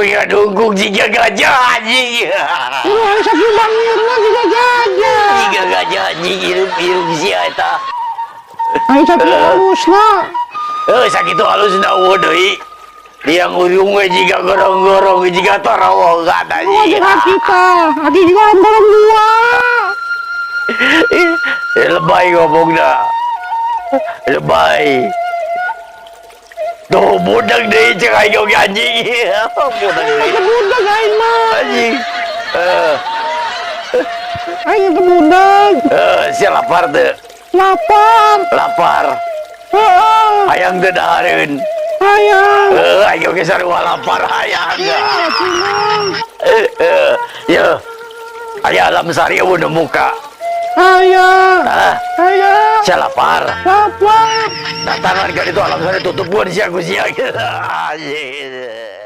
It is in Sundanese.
Aing ngadungkung jiga gajah, anjing. Lu aing sakieu bangirna jiga gajah. Jiga gajah, anjing, hirup-hirup sia eta. Aing sakieu halusna. Eh, sakitu halusna euweuh deui. Liang ujung we jiga gorong-gorong, jiga terowongan, Lu anjing. aja kita. Aki gorong-gorong dua. Eh, lebay ngomongna. Lebay. Tuh, budak deui cek aing oge, anjing. Budak deui. Aing budak aing mah. Anjing. Eh, Aing teu budak. Eh, sia lapar teu? Lapar. Lapar. Heeh. Hayang teu dahareun? Hayang. Eh, aing oge sarua lapar, hayang. Iya, mah. Eh, eh, ya. Aya Alam Sari euweuh nu muka. Hayang. Ah, Hayang. Sia lapar. Lapar. Datangan ka ditu, Alam Sari tutup sia ku sia. Anjing.